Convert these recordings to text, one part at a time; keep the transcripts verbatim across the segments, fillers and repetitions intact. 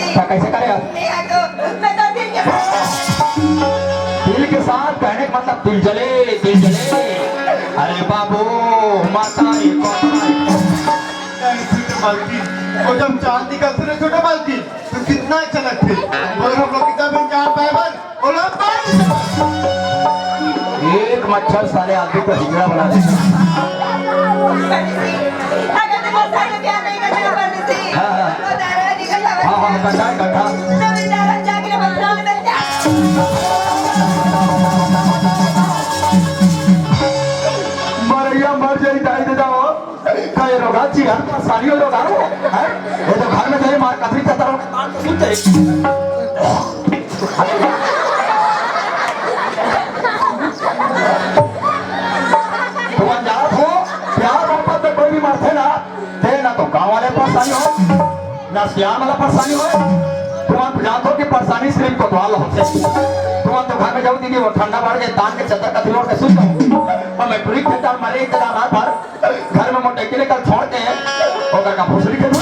अच्छा, कैसे करे आप? मैं तो, मैं तो दिल के साथ। दिल के साथ कहने का मतलब दिल जले, दिल जले। अरे बाबू, माता रे, बाबा रे। नहीं, छोटे मालकिन, वो जब चांद निकलते ना, छोटे मालकिन, तो कितना अच्छा लगते। और हम लोग कितना भी चांद पाए बन, और हम पाए नहीं सकते। एक मच्छर साले आदमी को हिजड़ा बना दे। अगर तुम साथ में प्यार नहीं करते ना, परदेसी, हाँ, हाँ। तो दारू निकल जावे। हाँ, हाँ, गड्ढा है, गड्ढा। तो बेचारा जाके बदला में जा। मरैया मर जाई, दाई दे जाओ। का ये रोगा, चिरहन परेशानी हो रोगा हो, हैं? ये तो घर में जाए मार कथरी चतर हो, कान तो सुन जाए। तुम अनजान हो, प्यार मोहब्बत में कोई भी मरथे ना, ते ना तो गांव वाले परेशानी हो, ना सियान वाला परेशानी हो। तुम जानत हो कि परेशानी सिर्फ कोतवाल होथे। तुम तो घर में जाओ दीदी, वो ठंडा बढ़ गए, तान के चद्दर कथरी ओढ़ के सुत जाओ। और मैं पूरी खेत मरे एक दाना पर घर में मोटरसाइकिल कल छोड़ के ओकर का भोसड़ी के दूँ।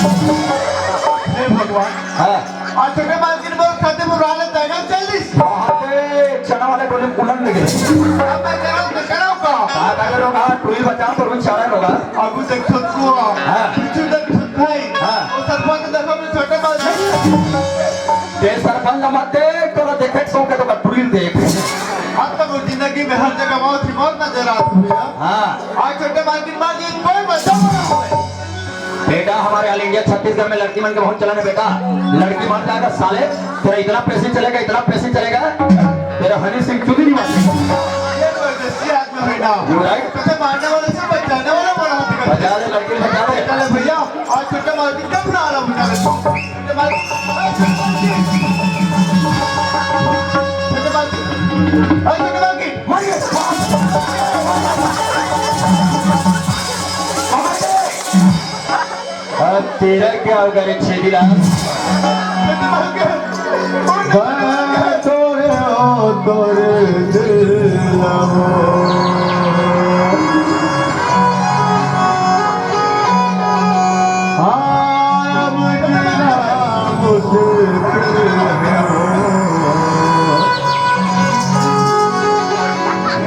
हे भगवान। हाँ। आज छोटे मालकिन बोल खाते मुराले तैना चल दिस। अरे, चना वाले बोले कुलन लगे। अब मैं करूँ तो करूँ का? का का करो का? टुरी बचा तो रुई चारा होगा। अगू देख छुटकू। हाँ। पीछू देख छुटकाई। हाँ। वो सरपंच देखो भी छोटे मालकिन। ते सरपंच मत देख, तोरा देखे सो के तो टुरी देख। अब तो वो जिंदगी में हर जगह मौत ही मौत नजर आती है। हाँ। आज छोटे मालकिन मार जी कोई बचा ना होए। बेटा, हमारे ऑल इंडिया छत्तीसगढ़ में लड़की मन के बहुत चलन है बेटा। लड़की मर जाएगा साले, तेरा इतना पैसे चलेगा, इतना पैसे चलेगा, तेरा हनी सिंह चुंदी नहीं मारेगा। ये परदेसी आदमी है ना। You right? तुझे मारने वाले से बचाने वाला बड़ा होता है। बचा ले लड़की, बचा ले। चले भैया, आज छोटे मालकिन कब ना आ रहा बचा ले। अब तेरा क्या होगा रे छेदीराम? मैं तोरे ओ तोरे दिल हो।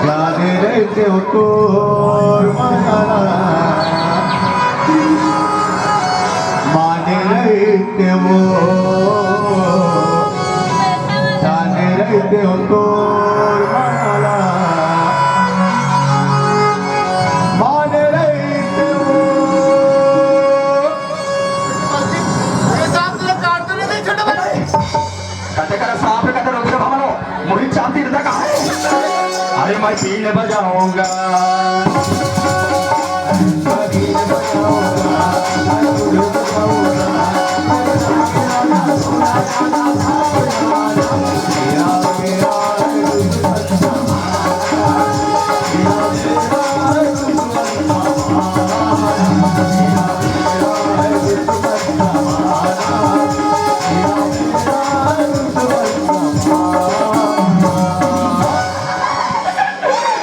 जाने रहते हो तोर माया, माने रहते हो, जाने रहते हो तोर माया, माने रहते हो। ये साथ में काट तो नहीं छोटा भाई। कते कर सांप कते रोक दे भमरो, मोहित चांदी इधर कहाँ है? अरे मैं बीन बजाऊंगा।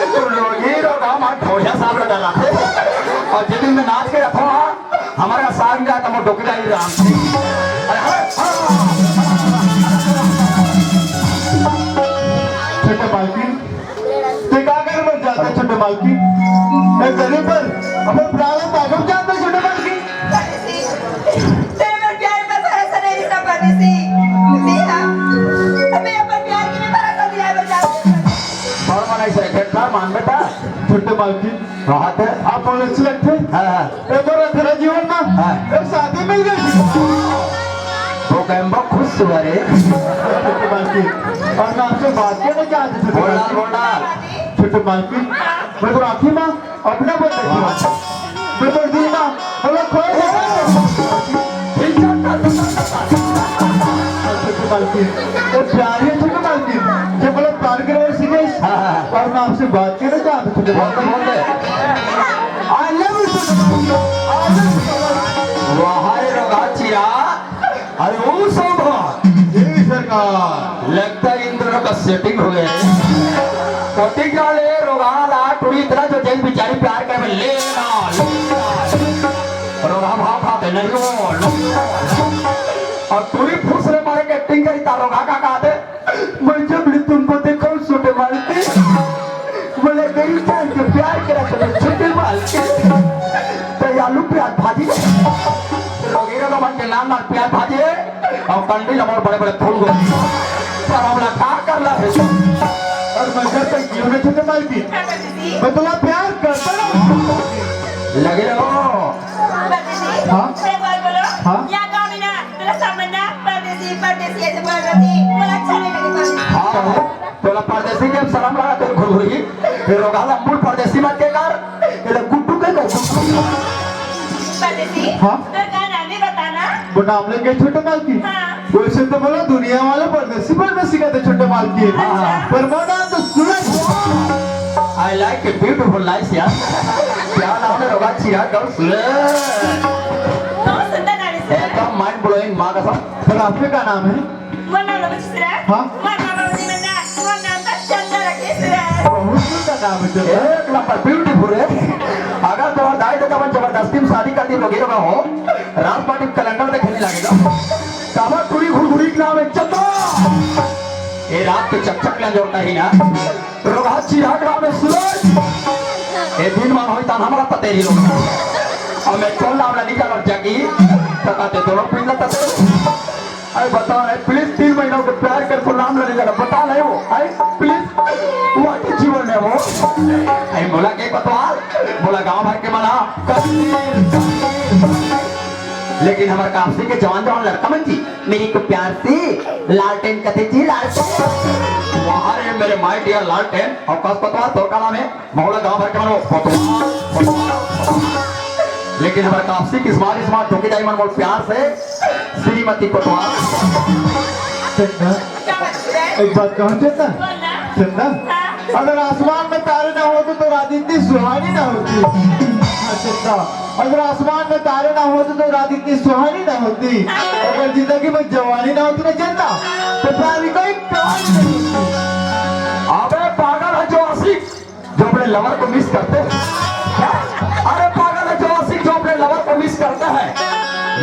तू लोग ही लोग हम आज भोजा साहब लगा रहा थे। और जिस दिन मैं नाच के रखो हाँ, हमारा साथ में जाता वो डोकरा ही राम। अरे हाँ, हाँ। छोटे मालकिन, ते का करे बर जाता छोटे मालकिन? मैं गरीब पर अपन प्राण ताकब जाता छोटे मालकिन। परदेसी, तेरे पर प्यार का भरोसा नहीं था परदेसी। जी हाँ, मैं अपन प्यार की भी भरोसा दिलाए बता। बड़ मनाई से खेत का मान बेटा। छोटे मालकिन, कहा थे? आप बोले सिलेक्ट थे? हाँ, हाँ। एक बार तेरा जीवन में हाँ। एक शादी मिल गई। वो कैम्बो खुश हुआ रे। छोटे मालकिन, और मैं आपसे बात करना चाहती थी। बोल डाल, बोल डाल। छोटे मालकिन, मैं तो राखी माँ अपना बोल रही हूँ। मैं तो दी माँ, बोलो खोल दे। छोटे मालकिन, ये प्यार है छोटे मालकिन। ये बोलो प्यार के लिए सीरियस। हाँ, हाँ, हाँ। और मैं आपसे बात करना चाहता हूँ छोटे बोल दे, मालकिन। बोल दे। I love you, छोटे मालकिन। I love you, छोटे मालकिन। वाह रे रोगा चिरा। अरे ओ शोभा। जी सरकार। लगता है इन दोनों का सेटिंग हो गया है। कोटी का ले रोगा ला टुरी इतना जो जैन बेचारी प्यार करे में ले ना, ले ना। रोगा भाव खाते नहीं हो। और टुरी फुस रे रोगहा का कहत हे? मैं जब ले तुमको देखा हूँ छोटे मालकिन, बोले गरीब जान के प्यार करा तो छोटे मालकिन, तो ये आलू प्याज भाजी, रोगही रोगहा मन के नान नान प्याज भाजी अउ कंडी ल मोर बड़े बड़े फूल गोभी, पर हमला का करना हे? अउ मैं घर तक क्यों नहीं छोटे मालकिन, मैं तुम्हारा प्यार करता हूँ। लगे रहो। परदेसी, हाँ? एक बार बोलो। हाँ? यहाँ गाँव में ना, तेरा सामने ना, परदेसी, परदेसी ऐसे बोल रही थी। बोला, अच्छा नहीं लगे परदेसी। हाँ, तोला परदेसी के शरम लगा, तोर घुरघुरी। ये रोगहा ल मूल परदेसी मत के कर, ये गुड्डू के कर, गुड्डू। परदेसी, हाँ? तेरा का नाम है, बताना। वो नाम लेके छोटे मालकिन। हाँ। वैसे तो बोला दुनिया वाले परदेसी, परदेसी कहते छोटे मालकिन। हाँ। पर मोर नाम तो सूरज। I like a beautiful nice यार। क्या नाम है रोगहा? चिराग और सूरज। बहुत सुंदर नाम है सूरज। एकदम mind blowing, माँ कसम। पर आपके का नाम है? मोर नाम रमेश सूरज। हाँ? मोर नाम रमेश मन्ना, मोर नाम तो चंदा रखे सूरज। बहुत सुंदर नाम है चंदा। एक नंबर beautiful है। अगर तुम्हारा दाई दादा मन जबरदस्ती में शादी कर दी, रोगही रोगहा हो, रात पाटी calendar देखे नहीं लगेगा। काबर टूरी घुरघुरी के नाम है चंदा। ए रात के चकचक ल जोरता ही ना। रोगहा चिराग नाम है सूरज। ए दिन मान होई तान हमला ततेरी रोगहा। अउ मैं तोर नाम ला निकाल जाकी। तकाते दोनों पीला ततेरी। अरे बता ना, please, तीन महीना के प्यार कर तो नाम ला निकाल, बता नहीं वो। अरे please, वो आके जीवन में वो। अरे मोला के बतवा, मोला गाँव भर के मना। लेकिन हमर कापसी के जवान जवान लड़का मन जी, मेरे को प्यार से लालटेन कथे जी, लालटेन। वाह रे मेरे my dear लालटेन, अउ कस पतवा तोर का नाम है? मोला गाँव भर के मन वो पतवा, पतवा। लेकिन हमर कापसी के smart smart चौकीदार मन मोला प्यार से श्रीमती पतवा। चंदा, एक बात कहूँ चंदा? बोलना। चंदा, हाँ। अगर आसमान में तारे ना होते तो रात इतनी सुहानी ना होती। हाँ चंदा, अगर आसमान में तारे ना होते तो रात इतनी सुहानी ना होती। हाँ। अगर जिंदगी में जवानी ना होती ना चंदा, तो प्यार की कोई कहानी नहीं होती। अबे पागल है जो आशिक, जो अपने lover को miss करते हैं। क्या? अरे पागल है जो आशिक, जो अपने lover को miss करता है।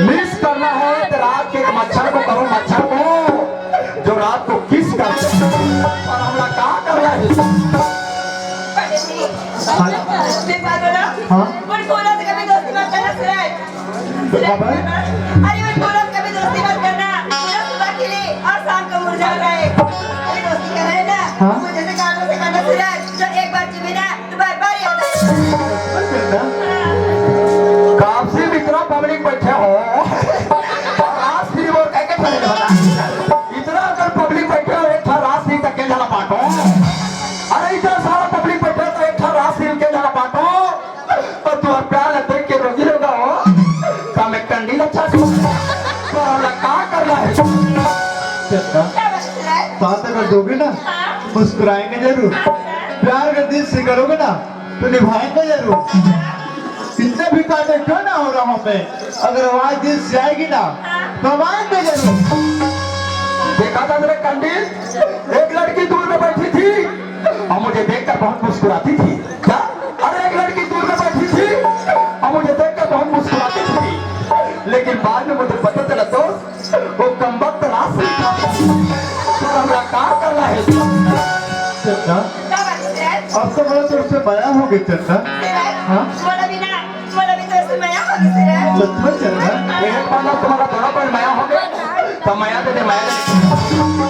Miss करना है तो रात के एक मच्छर को करो, मच्छर को, जो रात को kiss करते हैं। और हमला का कर रहा है? परदेसी, हाँ। मैं बात बोला। हाँ। पर कोरा से कभी दोस्ती मत करना, सूरज। सूरज, बाबा। अरे मैं कोरा से कभी दोस्ती मत करना। मेरा सुबह खिले और शाम को मुरझा रहा है। अरे दोस्ती कर रहे हैं ना? हाँ। मुझे से कानों से करना, सूरज। जो एक बार जीवे ना, तो बार बार याद आए। कापसी में इतना public बैठे हो, रास free बोल के के ठहरे बता। इतना अगर public बैठे हो, एक ठा रास free तक के जाना पाटो। अरे इतना सारा public बैठे हो, तो एक ठा रास free के जाना पाटो। अउ तुम्हार प्यार ला देख के रोगही रोगहा हो, का मैं कंडी ला चाटूं? तो हमला का करना है? चंदा, क्या बात है? साथ अगर दोगे ना, हाँ। मुस्कुराएंगे जरूर। हाँ। प्यार का दिल से करोगे ना, तो निभाएंगे जरूर। कितने भी कांटे क्यों ना हो राहों में, अगर आवाज दिल से आएगी ना, हाँ। तो हम आएंगे जरूर। देखा था मेरे कंडी, एक लड़की दूर में बैठी थी और मुझे देखकर बहुत मुस्कुराती थी। क्या? अरे, एक लड़की दूर में बैठी थी और मुझे देखकर बहुत मुस्कुराती थी, लेकिन बाद में मुझे पता चला दोस्त, वो कमबख्त रास नहीं था। तो हमला का करना है? चंदा, क्या बात है? अब तो बड़ा तोर से मया हो गई चंदा। हाँ? मोला भी ना, मोला भी तोर से मया हो गई सूरज। सच में चंदा? एक बार ना तुम्हारा बड़ा पर मया हो गया, तो मया दे दे, मया दे दे।